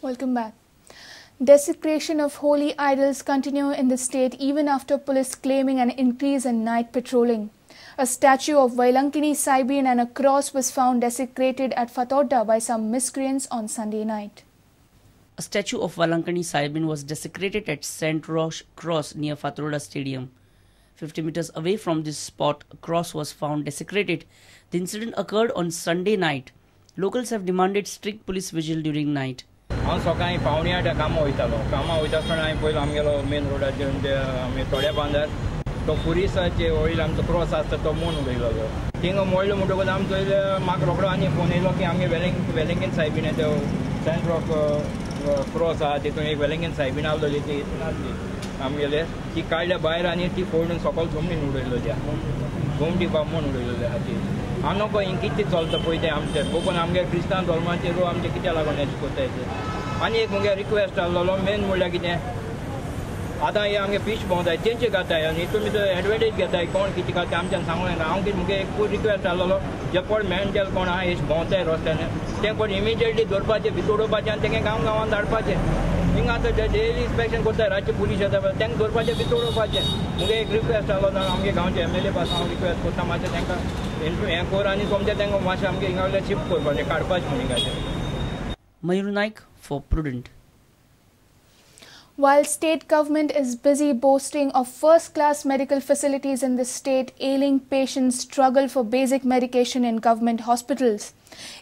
Welcome back. Desecration of holy idols continue in the state even after police claiming an increase in night patrolling. A statue of Vailankini Saibin and a cross was found desecrated at Fatorda by some miscreants on Sunday night. A statue of Vailankini Saibin was desecrated at St. Roch Cross near Fatorda Stadium. 50 meters away from this spot, a cross was found desecrated. The incident occurred on Sunday night. Locals have demanded strict police vigil during night. हांव सकाळीं 7:45 कामां वयतालो. कामां वयता आसतना हांवें पयलो आमगेलो मेन रोडाचेर म्हणजे आमी थोड्या बांदार तो पुलिसाचे वयलो आमचो क्रॉस आसता तो मोडून उडयलो. थिंगा मोडलो म्हणटकूच आमचो म्हाका रोखडो आनी फोन येयलो की आमगे वेलिंगन सायबीण तो सेंट रॉक क्रॉस आहा तितून एक वेलिंगन सायबीण आहली ती हितून आहली आमगेले ती काडल्या भायर आनी ती फोडून सकयल जमनीन उडयलोली आहा, गोमटी मोडून उडयलोली आहा ती. हांव नको हिंग कितें चलता पळय तें आमचें बघून आमगे क्रिस्तांव धर्माचेर आमचें कित्याक लागून अशें करताय ते. आनी एक मुगे रिक्वेस्ट आहलोलो मेन म्हणल्यार कितें आतां हे आमगे फीश भोंवताय तेंचे घाताय आनी हितून भितर एडवांटेज घेताय कोण कितें घाता आमच्यान सांगूं जायना. हांव कितें मुगे एक रिक्वेस्ट आहलोलो जे कोण मेंटल कोण आहा हेश भोंवताय रस्त्यान ते कोण इमिजिएटली धरपाचें भितर उडोवपाचें आनी तेंगे गांव गांवान धाडपाचें. हिंगा आतां डेली इन्स्पेक्शन करताय रातचे पुलीस येता तेंकां धरपाचें भितर उडोवपाचें. मुगे एक रिक्वेस्ट आहलो आमगे गांवचे एमएलए पासून हांव रिक्वेस्ट करता मातशें तेंकां हें कर आनी तुमचें तेंकां मातशें आमगे हिंगा वयल्यान शिफ्ट करपाचें काडपाचें म्हूण हिंगाचें. Mayur Naik for Prudent. While state government is busy boasting of first-class medical facilities in the state, ailing patients struggle for basic medication in government hospitals.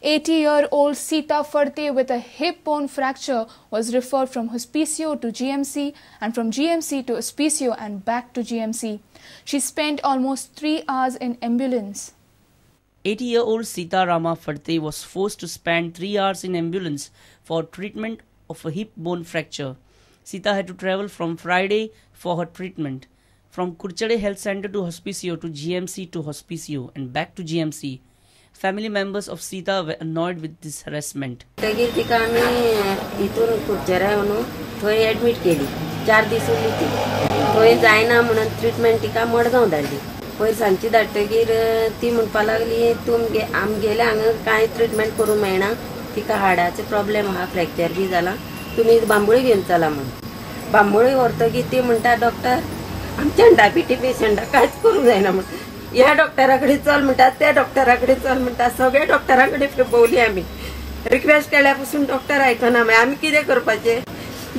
80-year-old Sita Farte with a hip bone fracture was referred from Hospicio to GMC and from GMC to Hospicio and back to GMC. She spent almost 3 hours in ambulance. 80-year-old Sita Rama Farte was forced to spend 3 hours in ambulance for treatment of a hip bone fracture. Sita had to travel from Friday for her treatment, from Kurchade Health Center to Hospicio to GMC to Hospicio and back to GMC. Family members of Sita were annoyed with this harassment. मागीर तिका आमी हितून कुडचड्यार वचून थंय admit केली. 4 दीस उरली ती थंय जायना म्हणून ट्रिटमेंट तिका मडगांव धाडली. पयर सांजची धाडटगीर ती म्हणपा लागली तुमगे आमगेले हांगा कांय ट्रिटमेंट करूंक मेळना, तिका हाडाचो प्रॉब्लेम आहा, फ्रॅक्चर बी जाला, तुमी बांबोळी घेवन चला म्हणून. बांबोळी व्हरतगीर ती म्हणटा डॉक्टर आमच्यान डायबिटी पेशंटाक कांयच करूंक जायना म्हणून ह्या डॉक्टरा कडेन चल म्हणटा, त्या डॉक्टरा कडेन चल म्हणटा, सगळ्या डॉक्टरां कडेन भोंवली आमी. रिक्वेस्ट केल्या पसून डॉक्टर आयकना. मागीर आमी कितें करपाचें?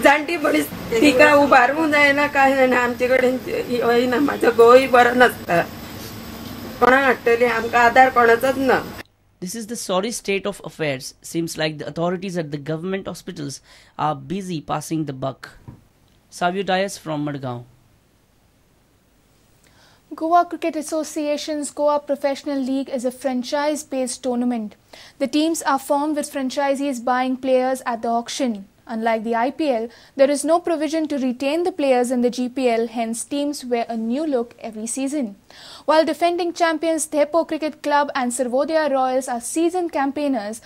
जाणटी मनीस तिका उबारूंक जायना, कांय जायना, आमचे कडेन येना. म्हाजो घोवूय बरो नासता, कोणाक हाडटली आमकां आदार कोणाचोच ना. This is the sorry state of affairs. Seems like the authorities at the government hospitals are busy passing the buck. Savio Dias from Madgaon. Goa Cricket Association's Goa Professional League is a franchise-based tournament. The teams are formed with franchisees buying players at the auction. Unlike the IPL, there is no provision to retain the players in the GPL, hence teams wear a new look every season. While defending champions Dempo Cricket Club and Sarvodaya Royals are seasoned campaigners,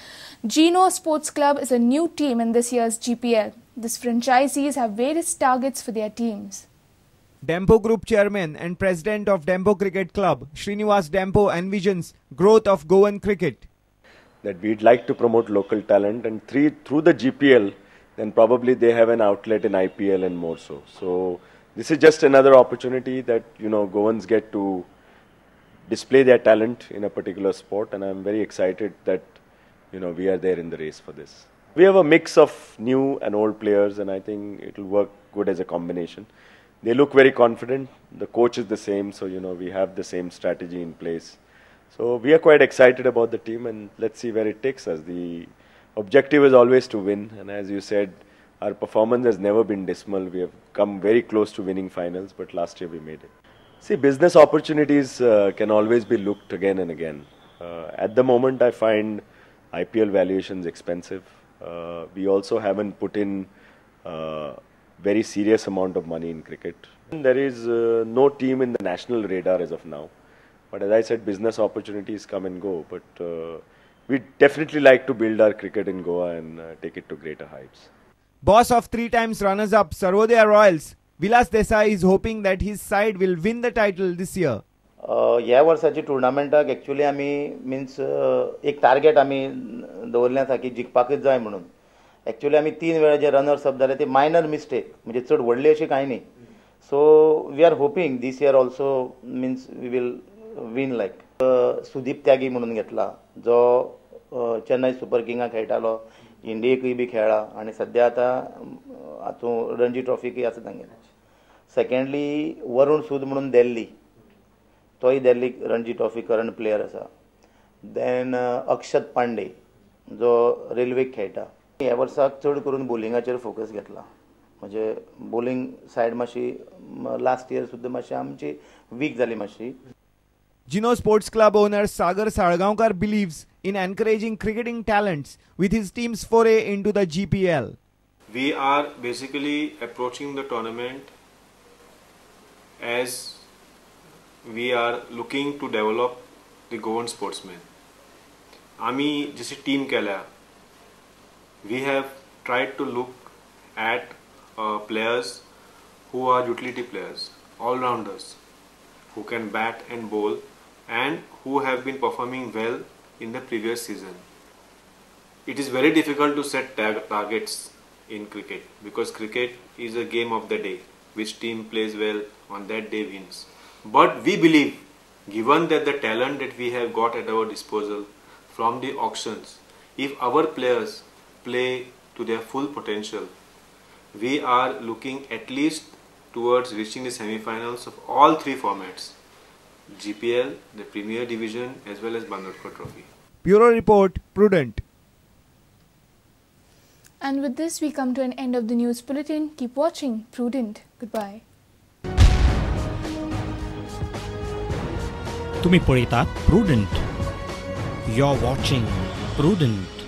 Gino Sports Club is a new team in this year's GPL. These franchisees have various targets for their teams. Dempo Group Chairman and President of Dempo Cricket Club, Srinivas Dempo, envisions growth of Goan cricket. That we'd like to promote local talent, and through the GPL, then probably they have an outlet in IPL and more so. So this is just another opportunity that, you know, Goans get to display their talent in a particular sport, and I'm very excited that, you know, we are there in the race for this. We have a mix of new and old players, and I think it will work good as a combination. They look very confident. The coach is the same, so, you know, we have the same strategy in place. So we are quite excited about the team, and let's see where it takes us. The objective is always to win, and as you said, our performance has never been dismal. We have come very close to winning finals, but last year we made it. See, business opportunities can always be looked again and again. At the moment, I find IPL valuations expensive. We also haven't put in very serious amount of money in cricket. There is no team in the national radar as of now. But as I said, business opportunities come and go. But we definitely like to build our cricket in Goa and take it to greater heights. Boss of 3 times runners-up Sarvodaya Royals, Vilas Desai is hoping that his side will win the title this year. ह्या वर्साची टुर्नामेंटाक actually आमी means एक target आमी दवरलें आसा की जिखपाकच जाय म्हणून. एक्चुअली आमी 3 वेळा जे रनर्स अप जाले ते मायनर मिस्टेक, म्हणजे चड व्हडली अशी कांय न्ही. So we are hoping this year also means we will win. Like Sudeep Tyagi म्हणून घेतला जो चेन्नय सुपर किंगाक खेळटालो, इंडियेकूय बी खेळ्ळा आनी सद्या आतां हातूंत रणजी ट्रॉफीकूय आसा तांगेले. सेकेंडली वरुण सूद म्हणून दिल्ली, तोय दिल्ली रणजी ट्रॉफी करंट प्लेयर आसा. देन अक्षत पांडे जो रेल्वेक खेळटा. ह्या वर्साक चड करून बोलिंगाचेर फोकस घेतला, म्हणजे बोलिंग सायड मातशी लास्ट इयर सुद्दां मातशी आमची वीक जाली मातशी. Gino Sports Club owner Sagar Salgaonkar believes in encouraging cricketing talents with his team's foray into the GPL. We are basically approaching the tournament as we are looking to develop the Goan sportsmen. आमी जशी team केल्या, we have tried to look at players who are utility players, all-rounders, who can bat and bowl and who have been performing well in the previous season. It is very difficult to set targets in cricket because cricket is a game of the day. Which team plays well on that day wins. But we believe, given that the talent that we have got at our disposal from the auctions, if our players play to their full potential, we are looking at least towards reaching the semi-finals of all 3 formats, GPL, the Premier Division as well as Bandodkar Trophy. Bureau Report, Prudent. And with this we come to an end of the news bulletin. Keep watching Prudent. Goodbye. तुम्ही पळयतात Prudent. You're watching Prudent.